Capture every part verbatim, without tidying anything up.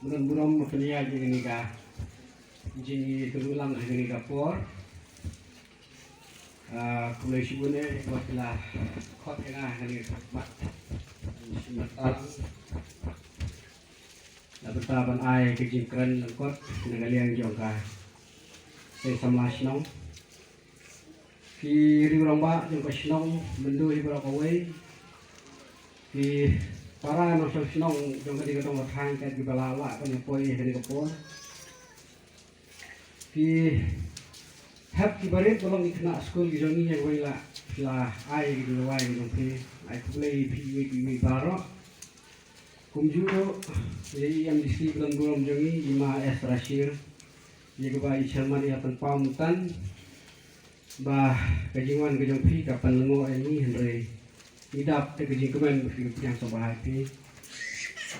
Burom burom ba pynïaid ïa kane ka jingïatylli lang ha kane ka por. Ah, khublei shibun eh ba phi la khot ïa nga ha kane ka mat. Sngewbha lang. La bynta ban ai ka jingkren lyngkot na ka liang jong ka seng samla shnong. Ki riew rangbah jong ka shnong Myndui baroh kawei. Ki para nongshong shnong jong ka dei ka dong ka thaiñ, ka dei ba la lah ban poi ha kane ka por. Ki hep ki barit ba long ki khynnah skul ki jong ngi, ïa kaba ngi la, la ai ki jingduwai ki jong phi. Ai khublei ïa phi iwei pa iwei baroh. Kumjuh ruh ïa i M D C ba don burom jong ngi, i Ma Esther Rashir, ïa kaba i chairman i la pynpaw mynta ba ka jingwan ka jong phi ka pynlyngngoh ïa ngi, hynrei ngi dap da ka jingkmen ba phi pdiang sngewbha ïa phi.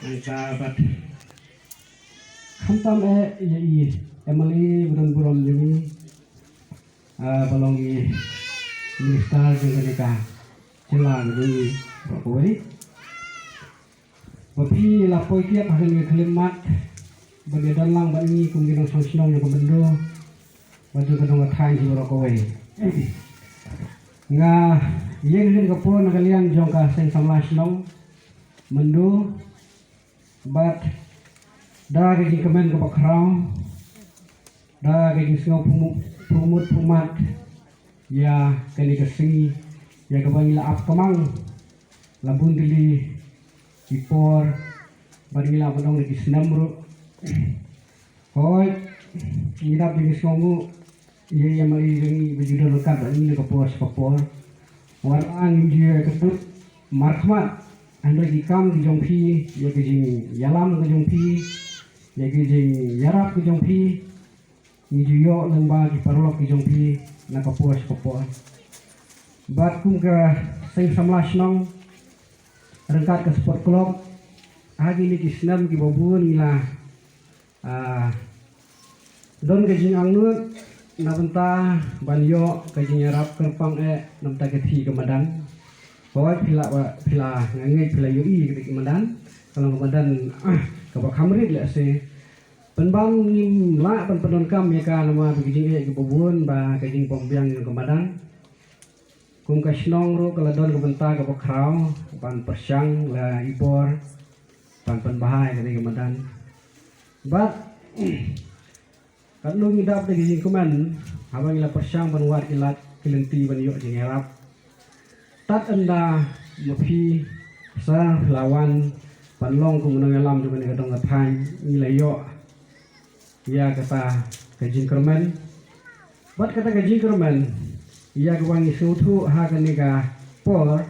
Nangta bad khamtam eh ïa i M L A ba don burom jong ngi, ah, ba long i minister jong kane ka jylla jong ngi baroh kawei. Ba phi la poi kiad ha kane ka khyllipmat ban ïadon lang bad ngi kum ki nongshong shnong jong ka Myndui bad jong ka dong ka thaiñ hi baroh kawei. Nga ïeng ha kane ka por na ka liang jong ka seng samla shnong Myndui bad da ka jingkmen kaba khraw, da ka jingsngew pyrmut pyrmut pyrmat ïa kane ka sngi, ïa kaba ngi la ap kamang la bun tylli ki por bad ngi la ap ban ong da ki snem ruh. Hooid, ngi dap da ki sngewnguh ïa i M L A jong ngi ba ju don ryngkat bad ngi na ka por sha ka por. Wat la ngim ju ïoh ïakynduh markhmat, hynrei ki kam ki jong phi, ïa ka jingïalam ka jong phi, ïa ka jingïarap ka jong phi, ngi ju ïoh lyngba ki paralok ki jong phi na ka por sha ka por. Bad kum ka seng samla shnong ryngkat ka sport club, ha kine ki snem kiba bun ngi la, ah, don ka jingangnud na bynta ban ïoh ka jingïarap kyrpang eh na bynta ka thih ka madan. Hooid, phi la, phi la, nga ngeit phi la ïohi ka thih ka madan, ka long ka madan, ah, kaba kham rit lehse. Pynban ngim lah ban pyndonkam ïa ka namar ka jingeh kaba bun bad ka jingbymbiang jong ka madan. Kum ka shnong ruh ka la don ka bynta kaba khraw ban pyrshang la i bor ban pynbha ïa kane ka madan. Bad katno ngi dap da ka jingkmen haba ngi la pyrshang ban wad ki lad ki lynti ban ïoh jingïarap. Tad ynda ma phi sa la wan ban long kum u nongïalam jong kane ka dong ka thaiñ, ngi la ïoh ïa kata ka jingkyrmen. Bad kata ka jingkyrmen ïa kaba ngi sngewthuh ha kane ka por,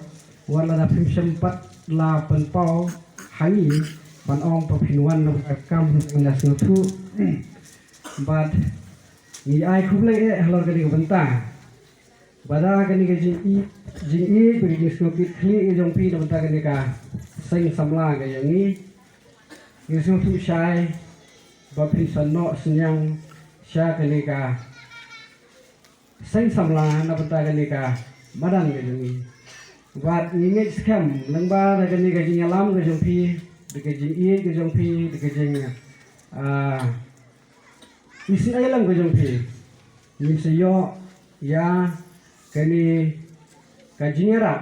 wat lada phim shym pat la pynpaw ha ngi ban ong ba phin wan na ka kam, ngi la sngewthuh. Bad ngi ai khublei eh halor kane ka bynta. Ba da kane ka jingïeit, jingïeit bad ka jingsngewkit khlieh ka jong phi na bynta kane ka seng samla ka jong ngi, ngi sngewthuh shai ba phin sa noh synñiang sha kane ka seng samla na bynta kane ka madan ka jong ngi. Bad ngi ngeit skhem lyngba da kane ka jingïalam ka jong phi, da ka jingïeit ka jong phi, da ka jing, ah, isynei lang ka jong phi, ngin sa ïoh ïa kane ka jingïarap.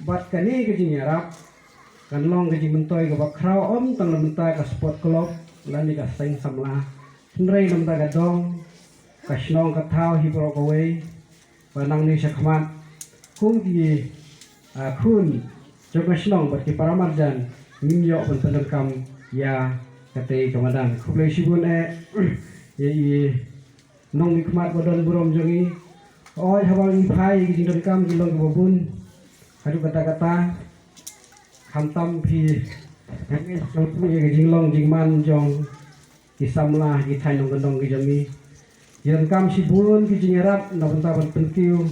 Bad kane ka jingïarap kan long ka jingmyntoi kaba khraw ym tang na bynta ka sport club lane ka seng samla, hynrei na bynta ka dong, ka shnong, ka thaw hi baroh kawei. Ba nangne shakhmat kum ki, ah, khun jong ka shnong bad ki para marjan ngin ïoh ban pyndonkam ïa katei ka madan. Khublei shibun eh ïa i nongmihkhmat ba don burom jong ngi. Oi, haba ngi phai, ki jingdonkam ki long kiba bun. Haduh katta katta, khamtam phi, ngi sngewthuh ïa ka jinglong jingman jong ki samla ki thaiñ nongkyndong ki jong ngi. Ïa, donkam shibun ki jingïarap na bynta ban pynkiew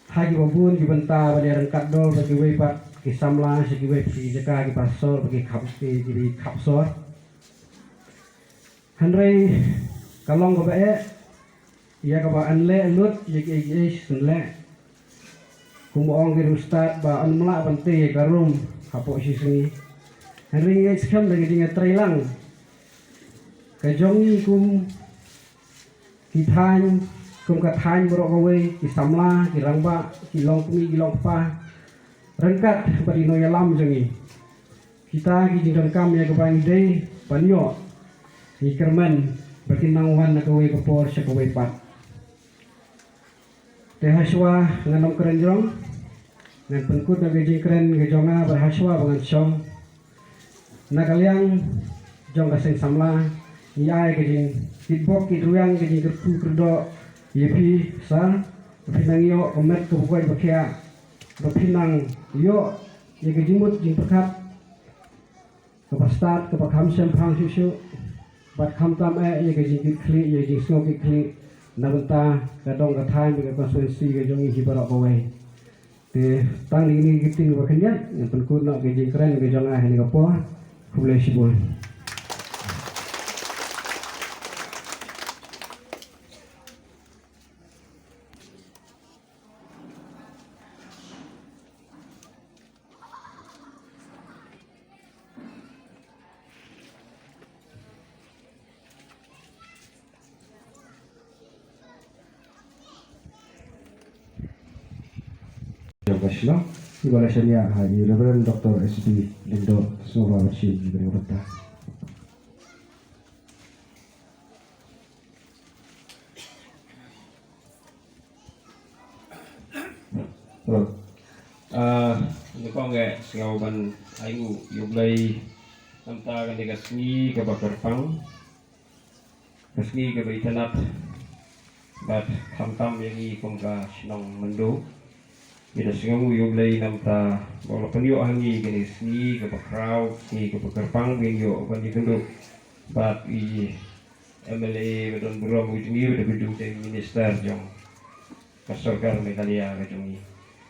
ha kiba bun ki bynta, ban ïa ryngkat dor bad kiwei pat ki samla sha kiwei pat ki jaka kiba sor, bad ki khap, ki, ki khap sor. Hynrei ka long kaba eh ïa kaba yn leh lut ïa kiei kiei shisien leh. Kumba ong ki riewstad ba ym lah ban tei ïa ka rum hapoh shi sngi. Hynrei ngi ngeit skhem da ka jingïatreilang ka jong ngi kum ki thaiñ, kum ka thaiñ baroh kawei, ki samla, ki rangbah, ki longkmie, ki longkpa, ryngkat bad ki nongïalam jong ngi. Kita ki jingdonkam ïa kaba ngi dei ban ïoh, ngi kyrmen ba kin nang wan na kawei ka por sha kawei pat. Te hashwa ngan ym kren jrong, ngan pynkut na ka jingkren ka jong nga bad hashwa ba ngan shong. Na ka liang jong ka seng samla, ngi ai ka jingkitbok kitrwiang, ka jingkyrkhu kyrdoh ïa phi sir, ba phi nang ïoh ka met ka bukaid bakhiah, ba phi nang ïoh ïa ka jingmut jingpyrkhat kaba stad, kaba kham shemphang shuh shuh, bad khamtam eh ïa ka jingkitkhlieh, ïa ka jingsngew kitkhlieh na bynta ka dong ka thaiñ bad ka constituency ka jong ngi hi baroh kawei. Te tang kine ki ktien ba khyndiat ngan pynkut noh ka jingkren ka jong nga ha kane ka por. Khublei shibun. Jong ka shnong, iba la shaniah ha i Reverend Doctor S B Lyngdoh, sngewbha ban shim ïa kane ka bynta. Hello. Ah, nyngkong eh sngew ban ai nguh ïa U Blei namar kane ka sngi kaba kyrpang, ka sngi kaba itynnad, bad khamtam ïa ngi kum ka shnong Myndu. Ngi da sngewnguh ïa U Blei namar ba u la pynïoh ha ngi kane ka sngi kaba khraw, sngi kaba kyrpang, ba ngin ïoh ban ïakynduh bad i M L A ba don burom u jong ngi, ba dei u dei minister jong ka sorkar Meghalaya ka jong ngi.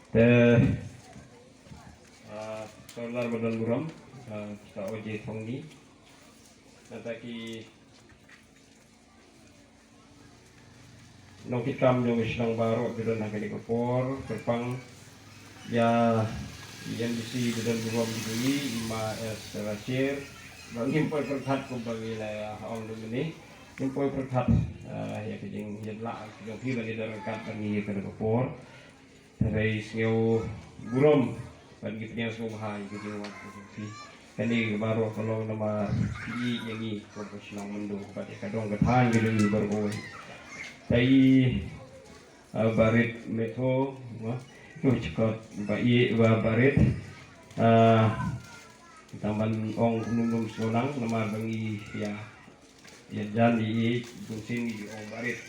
Te, ah, sorkar ba don burom, ah, Mister O J Thongni, nangta ki nongkitkam jong ka shnong baroh ba don ha kane ka por, kyrpang ïa i M D C ba don burom jong ngi, i Ma S Rashir, ba ngim poi pyrkhat kumba ngi la ong mynne, ngim poi pyrkhat, eh, ïa ka jingïaid lah ka jong phi ba ngi don ryngkat bad ngi ha kane ka por. Hynrei sngew burom bad ngi pdiang sngewbha ïa ka jingwan ka jong phi. Kane baroh ka long namar phi ïeit ïa ngi kum ka shnong Myndu bad ïa ka dong ka thaiñ ka jong ngi baroh kawei. Te i, ah, Barit Metho, ma, to chikot ba i, ba Barit, ah, tang ban ong kumno kumno sngewbha namar ba ngi ïa ïa jan i i bun sien i ong Barit.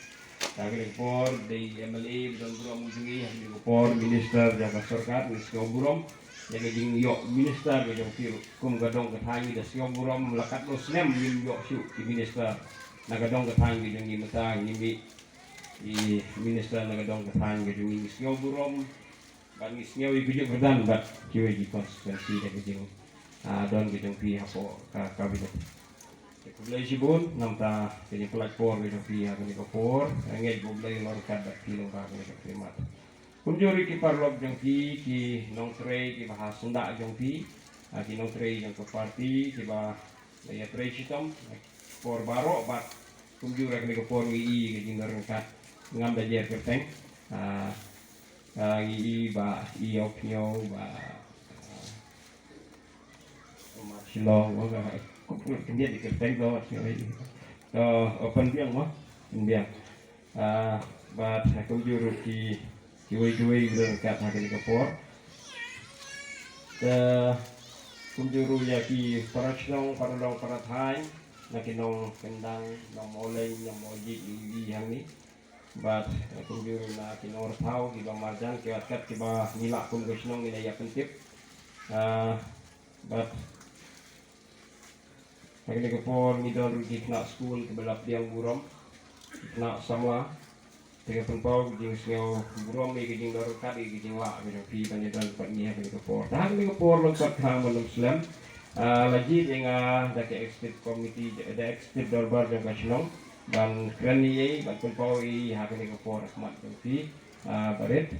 Ha kane ka por dei M L A ba don burom u jong ngi, ha kane ka por minister jong ka sorkar, ngi sngew burom ïa ka jingïoh minister ka jong phi ruh. Kum ka dong ka thaiñ ngi da sngew burom, la katno snem ngim ïoh shuh ki minister na ka dong ka thaiñ ka jong ngi, mynta ngi mih i minister na ka dong ka thaiñ ka jong ngi, ngi sngew burom. Bad ngi sngew ïa ka jingkyrdan bad kiwei ki constituency da ka jing, ah, don ka jong phi hapoh ka cabinet. Te khublei shibun namar ka jingpynlait por ka jong phi ha kane ka por. Ngeit ba U Blei u long ryngkat bad phi lyngba kane ka khlieh mat. Kumjuh ruh ki paralok jong phi, ki nongtrei kiba ha syndah jong phi, ah, ki nongtrei jong ka party kiba la ïatrei shitom por baroh bad kumjuh ruh ha kane ka por ngi i ka jingdon ryngkat ngam da jer kyrteng. Ah, ah, ngi i Bah Ïew Pynïew, Bah, ah, Omar Shillong, Bah, kumjuh kyndiat i kyrteng Bah Ïew. To, oh, Pynbiang, Bah Pynbiang. Ah, bad kumjuh ruh ki, kiwei kiwei ba don ryngkat ha kane ka por. Te kumjuh ruh ïa ki para shnong, para dong, para thaiñ, na ki nongkyndang, nong Mawleng, nong Mawjik, ngi i hangne. Bad kumjuh ruh na ki nongrthaw kiba marjan, ki wat kat kiba ngi lah kum ka shnong ngi la ïa pyntip. Ah, bad ha kane ka por ngi don ruh ki khynnah skul kiba la pdiang burom, ki khynnah samla. Te nga pynpaw ka jingsngew burom ïa ka jingdon ryngkat ïa ka jinglah ka jong phi ban ïadon bad ngi ha kane ka por. Te ha kane ka por lyngkot khnang ban ym slem, ah, la jied ïa nga da ka executive committee, da executive dorbar jong ka shnong ban kren ïa i, ban pynpaw ïa i ha kane ka por ha khmat jong phi, ah, Barit.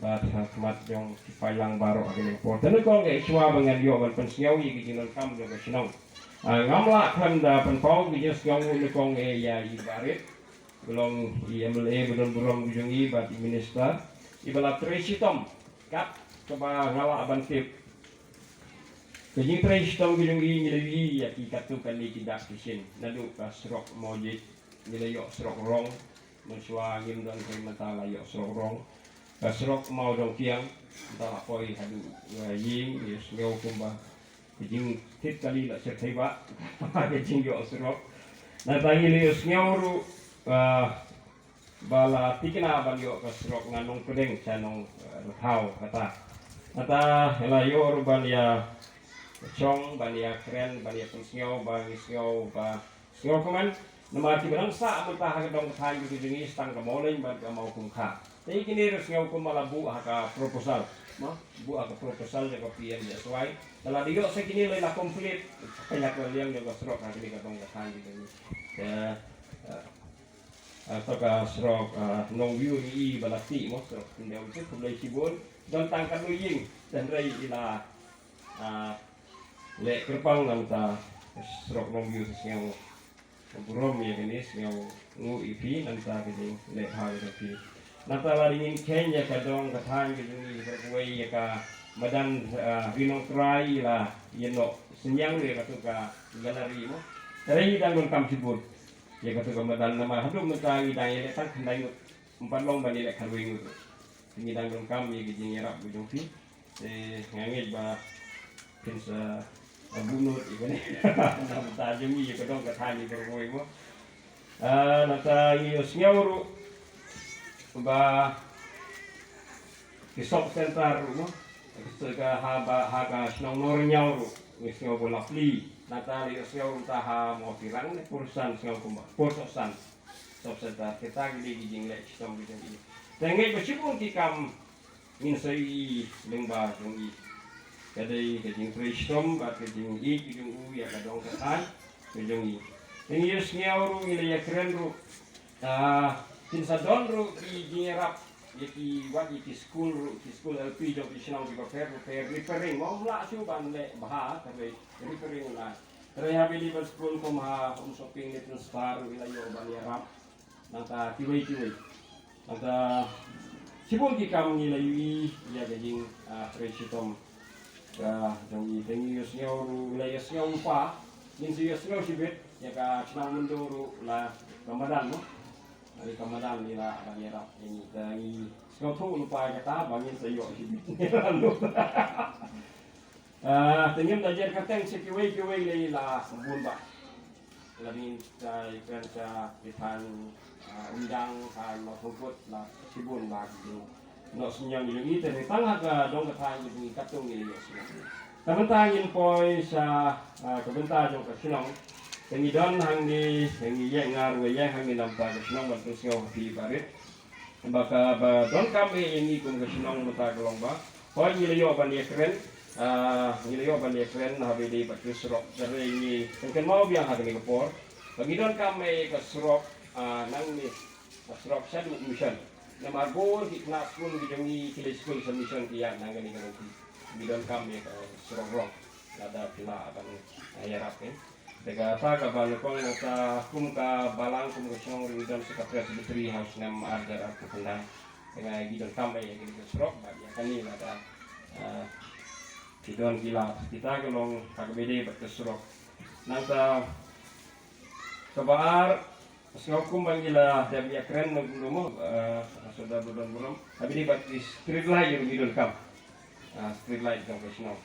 Bad ha khmat jong ki paidlang baroh ha kane ka por. Te nyngkong eh shuwa ba ngan ïoh ban pynsngew ïa ki jingdonkam jong ka shnong. Ah, ngam lah khlem da pynpaw ki jingsngew nyngkong eh ïa i Bah Rit, ba long i M L A ba don burom ka jong i bad i minister, i ba la trei shitom kat kaba nga lah ban tip. Ka jingtrei shitom ka jong i ngi la ïohi ïa ki katto katne ki dak ki shin. Naduh ka surok Mawjid, ngi la ïoh surok rong. Mynshuwa ngim don, hynrei mynta la ïoh surok rong. Ka surok Mawdongkiang, mynta la poi haduh, eh, ïing, ïohsngew kumba ka jingtip kali la shyrkhei ba ka jingïoh surok. Nangta ngi la ïohsngew ruh, eh, ba la thikna ban ïoh ka surok na Nongpdeng sha Nong, eh, Rthaw kata. Nangta la ïoh ruh ban ïa shong, ban ïa kren, ban ïa pynsngew, ban ïa sngew, ba sngewkmen, namar kiba dang sah mynta ha ka dong ka thaiñ ka jong ngi, tang ka Mawleng bad ka Mawkhumkha. Te kine ruh sngewkmen ba la buh ha ka proposal. Mo, buh ha ka proposal jong ka P M G S Y. Te lada ïoh sa kine lei la complete ka ïa ka liang jong ka surok ha kine ka dong ka thaiñ ka jong ngi. Te, eh, eh, to ka surok, eh, Nongview ngi i ba la tih mo, surok Khyndew te khublei shibun. Don tang katno ïing, te hynrei i la, eh, leh kyrpang. Nangta surok Nongview te sngew burom ïa kane, sngew nguh ïa phi, nangta ka jingleh bha ka jong phi. Nangta lada ngin kheiñ ïa ka dong ka thaiñ ka jong ngi, ka kawei ïa ka madan, ah, Ri Nongtrai, i la ïa noh synñiang ïa kato ka gallery mo. Hynrei ngi dang donkam shibun ïa kato ka madan, namar haduh mynta ngi dang ïaleh tang khyndai ngut, ym pat long ban ïaleh khatwei ngut. Te ngi dang donkam ïa ka jingïarap ka jong phi. Te nga ngeit ba phin sa buh nud ïa kane na ka bynta jong ngi ïa ka dong ka thaiñ ïa ka roi mo. Ah, nangta ngi ïohsngew ruh ba ki sub center ruh mo, ka ha ba ha ka shnong Nongriñaw ruh ngi sngew ba la plie. Nangta la ïohsngew ruh ta ha Mawpyrang ne Pyrshah, sngew kumba Pyrshah sub center. Kita ki dei ki jingleh shitom ki jong i. Te ngeit ba shibun ki kam ngin sa ïohi lyngba jong i. Ka dei ka jingtrei shitom bad ka jingïeit ka jong u ïa ka dong ka thaiñ ka jong i. Te ngi ïohsngew ruh, ngi la ïakren ruh, ah, kin sa don ruh ki jingïarap ïa ki, wat ïa ki skul ruh, ki skul L P jong ki shnong kiba pher bapher, repairing. Ym lah shuh ban leh bha, ka dei repairing la. Hynrei haba ïadei bad skul kum ha Umsoping Little Star ruh i la ïoh ban ïarap. Nangta kiwei kiwei. Nangta shibun ki kam ngi la ïohi ïa ka jing, ah, trei shitom ka jong i. Te ngi ïohsngew ruh, la ïohsngew lypa, ngin sa ïohsngew shibit ïa ka shnong Myndon ruh, la ka madan mo. Ka madan i la ban ïarap ïa ngi. Te ngi sngewthuh lypa ïa kata ba ngin sa ïoh shibit. Ah, te ngim da jer kyrteng sha kiwei kiwei, lei la bun bha. La ngin sa ïakren sha ki thaiñ, ah, Umdang, thaiñ Mawthungkut, la shibun bha ki jingnoh synñiang jong ngi, te tang ha ka dong ka thaiñ jong ngi katto ngi ïohsngew. Te mynta ngin poi sha, ah, ka bynta jong ka shnong. Te ngi don hangne, ngi ïeng, nga ruh nga ïeng hangne na bynta ka shnong ban pynsngew ha phi barit. Ba kaba donkam eh ïa ngi kum ka shnong mynta ka long ba, hooid ngi la ïoh ban ïakren, ah, ngi la ïoh ban ïakren haba ïadei bad ka surok. Hynrei ngi kynmaw biang ha kane ka por ba ngi donkam eh ka surok, ah, nangne, ka surok shaduh mission. Namar bun ki khynnah skul ki jong ngi ki leit skul sha mission ki ïaid nangne ka rong. Ngi donkam eh ka surok rong. Lada phi lah ban, ah, ïarap, eh. Te kata kaba nyngkong, nangta kum ka balang, kum ka shnong ruh ngi don sa ka Presbytery ha u snem ar hajar arphew khyndai. Te nga, ngi donkam eh ïa kane ka surok bad ïa kane lada, eh, ki don ki lad. Kita ka long ha kaba ïadei bad ka surok. Nangta kaba ar, sngew kumba ngi la dep ïakren na kumno mo, eh, Sordar ba don burom. Haba ïadei bad ki street light ruh ngi donkam. Ah, street light jong ka shnong.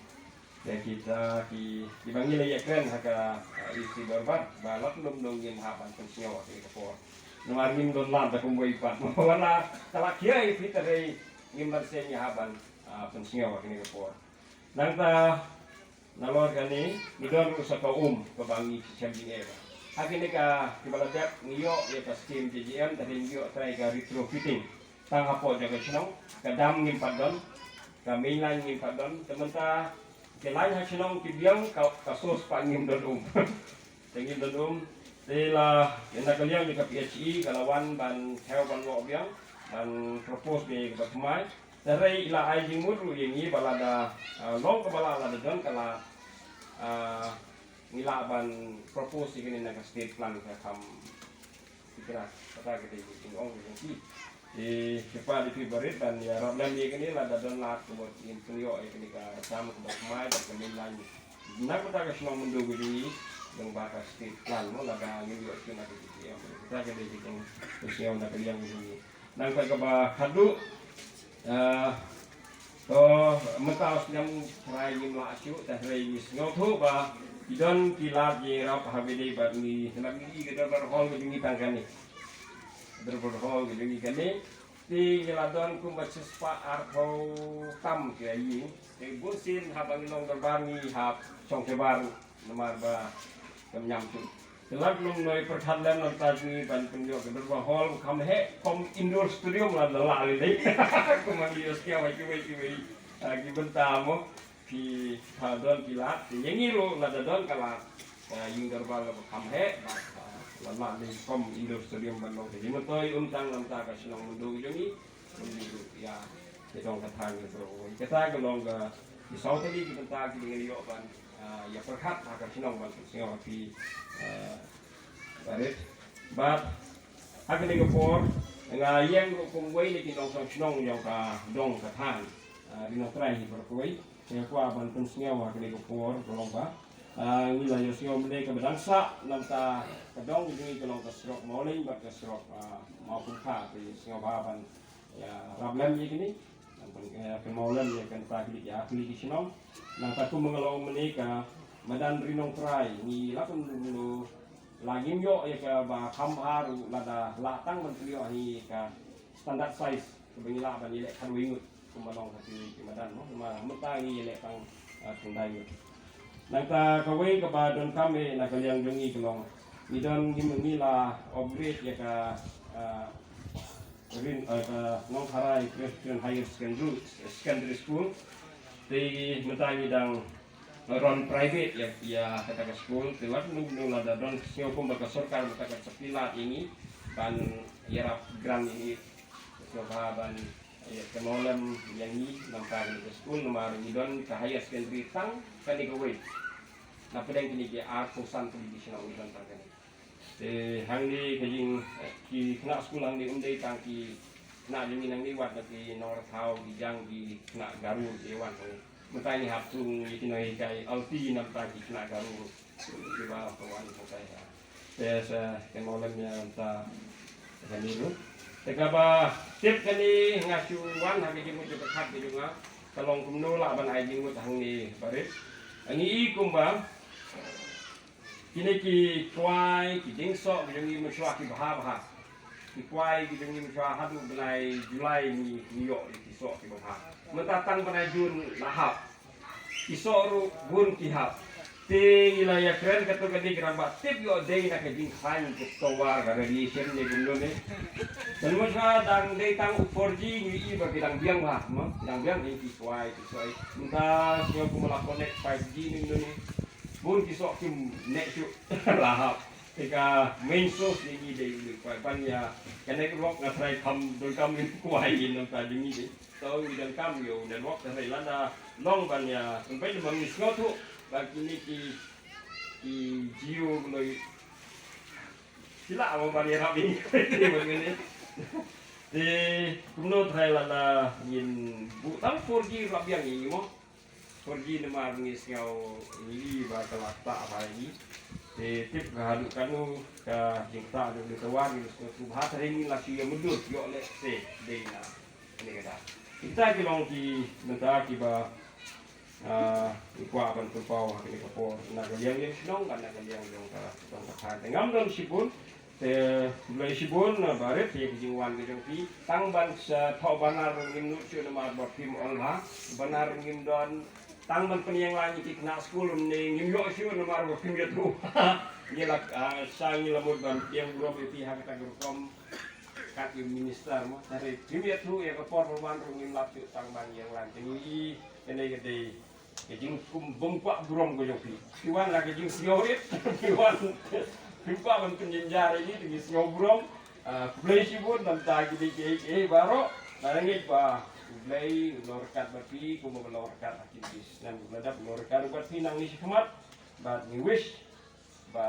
Te kita ki, kiba ngi la ïakren ha ka, ah, E C Dorbar, ba la pynlong ngin hap ban pynsngew ha kane ka por. Namar ngim don lad da kumwei pat. Wat la ka la khia ïa phi, hynrei ngim ban sngewthuh, hap ban, ah, pynsngew ha kane ka por. Nangta nalor kane ngi don ruh sa ka um kaba ngi shem jingeh. Ha kine ki, kiba la dep ngi ïoh ïa ka skim J J M, hynrei ngi ïoh trai ka retrofitting. Tang hapoh jong ka shnong, ka dam ngim pat don, ka main line ngim pat don, te mynta ki line ha shnong ki biang, ka, ka source pat ngim don um. Te ngim don um, te la, ïa na ka liang jong ka P H E, ka la wan ban thew ban wad biang, ban propose biang ïa kaba thymmai. Te hynrei i la ai jingmut ruh ïa ngi ba lada, ah, long kaba lah, lada don ka lad, ah, ngi lah ban propose ïa kane na ka state plan ka kam ki kra, kata ka dei ka jingong ka jong ki. Te ki pa, ki barit, ban ïarap lem ïa kane, lada don lad ka mut ngin pynïoh ïa kane ka tam kaba thymmai bad ka main line na kata ka shnong Myndu ka jong ngi, lyngba ka state plan mo, lada ngin ïoh shuh na ka P T M. Kata ka dei ka jingpynsngew na ka liang ka jong ngi. Nangta kaba khadduh, ah, to mynta u snem trai ngim lah shuh, te hynrei ngi sngewthuh ba ki don ki lad jingïarap ha kaba ïadei bad ngi, te ngi i ka dorbar hall ka jong ngi tang kane. Dorbar hall ka jong ngi kane. Te ngi la don kumba shispah arphew tam ki ïing. Te bun sien haba ngi long dorbar ngi hap shong shabar namar ba kam ñiam shuh. Te lada long noi pyrkhat lem, nangta jong ngi ban pynïoh ka dorbar hall kham heh kum indoor stadium la, la lah lei lei. Kumba ngi ïohsngew ha kiwei kiwei, ah, ki bynta mo, ki, ha, don ki lad, te ïa ngi ruh lada don ka lad, ah, ïing dorbar la ba kham heh, bad, ah, la lah lei kum indoor stadium ban long. Te ngi myntoi um tang na bynta ka shnong Myndu jong ngi, kum ngi ruh ïa, te dong ka thaiñ ka ruh. Kata ka long ka, ki saw tylli ki bynta kiba ngi ïoh ban, ah, ïa pyrkhat ha ka shnong ban pynsngew ha phi, ah, barit. Bad ha kane ka por nga ïeng ruh kum uwei na ki nongshong shnong jong ka dong ka thaiñ, ah, Ri Nongtrai hi baroh kawei. Nga kwah ban pynsngew ha kane ka por ka long ba, ah, ngi la ïohsngew mynne kaba dang sah, nangta ka dong ka jong ngi ka long ka surok Mawleng bad ka surok, ah, Mawkyrkha, te sngew ba ban ïarap lem ïa kine, ban, eh, kynmaw lem ïa kata ka liang, ïa ka liang ki shnong. Nangta kumba nga la ong mynne, ka madan Ri Nongtrai ngi la pynlong, la ngim ïoh ïa kaba kham bha ruh, lada lah tang ban pynïoh hi ka standard size kaba ngi lah ban ïaleh khatwei ngut kumba long ha ki, ki madan mo, namar mynta ngi ïaleh tang, eh, khyndai ngut. Nangta kawei kaba donkam eh na ka liang jong ngi ka long, ngi don, ngi, ngi la upgrade ïa ka, eh, Ri, eh, ka Nongtharai Presbyterian Higher Secondary, Secondary School. Te mynta ngi dang run private ïa, ïa kata ka school. Te wat nu nu lada don sngew kumba ka sorkar mynta ka sa pynlait ïa ngi ban ïarap grant ïa ngi. Sngewbha ban ïa kynmaw lem ïa ngi namar kane ka school, namar ngi don ka higher secondary tang kane kawei. Na pdeng kine ki arphew san tylli ki shnong ngi don tang kane. Te hangne ka jing, eh, ki khynnah skul hangne ym dei tang ki khynnah jong ngi nangne, wat na ki nongrathaw, ki jang, ki khynnah Garo ki wan hangne. Mynta ngi hap thung ïa ki nonghikai alti namar ki khynnah Garo kiba wan hangtai. Te sa kynmaw lem ïa mynta kane ruh. Te kaba tip kane nga shu wan ha ka jingmut jingpyrkhat ka jong nga. Ka long kumno lah ban ai jingmut hangne barit. Ngi i kumba kine ki kwai, ki jingsoh ki jong ngi mynshuwa kiba bha bha. Ki kwai ki jong ngi mynshuwa haduh bnai July ngi, ngi ïoh ïa ki soh kiba bha. Mynta tang bnai June la hap. Ki soh ruh bun ki hap. Te ngi la ïakren katto katne ki rangbah, tip ïoh dei na ka jingkhlaiñ ka tower, ka radiation ne kumno ne. Te mynshuwa dang dei tang u four G ngi i ba ki dang biang bha, mo? Ki dang biang, ki kwai, ki soh. Mynta shuwa kumba la connect five G ne kumno ne. Bun ki soh kim neh shuh. La hap. Te ka main source jong ngi dei u kwai, ban ïa ka network nga tharai kham donkam ïa u kwai ïa nangta jong ngi dei. To ngi donkam ïa u network, te hynrei lada long ban ïa pynpeit, namar ngi sngewthuh ba kine ki, ki Jio, Globe ki lah ban ïarap ïa ngi. Te kumno, te hynrei lada ngin buh tang four G ruh la biang ïa ngi mo. Four G namar ngi sngew ngi i ba ka la ktah bha ïa ngi. Te tip ka haduh katno ka jingktah jong ka tower, ngi sngewthuh bha, te hynrei ngi la shu ïa mutdur ïoh lehse dei na kane ka daw. Kita ki long ki bynta kiba, ah, ngi kwah ban pynpaw ha kane ka por na ka liang jong shnong bad na ka liang jong ka, jong ka thaiñ. Te ngam don shibun, te khublei shibun, ah, barit ïa ka jingwan ka jong phi. Tang ban sa thoh banner ruh ngim nud shuh namar ba phim ol bha. Banner ruh ngim don. Tang ban pynïeng laiñ ïa ki khynnah skul ruh ne ngim ïoh shuh namar ba phim ïathuh. Ngi la, ah, sa ngi la mut ban pynïeng burom ïa phi ha kata ka rukom. Kat ïa u minister mo, te hynrei phim ïathuh, ïa ka por ba wan ruh ngim lap shuh tang ban ïeng laiñ. Te ngi i kane ka dei ka jingkum bym kwah burom ka jong phi. Phi wan la ka jingsngewrit, phi wan phim kwah ban pynjynjar ïa ngi, te ngi sngew burom. Ah, khublei shibun, nangta ki dei kiei kiei baroh. Nga ngeit ba U Blei u long ryngkat bad phi, kumba u long ryngkat ha kine ki snem. U Blei u long ryngkat bad phi nangne shakhmat. Bad ngi wish ba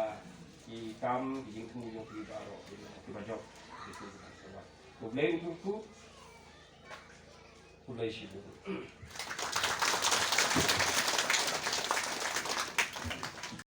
ki kam ki jingthmu jong phi baroh ki long kiba jop. U Blei u kyrkhu. U Blei shibun.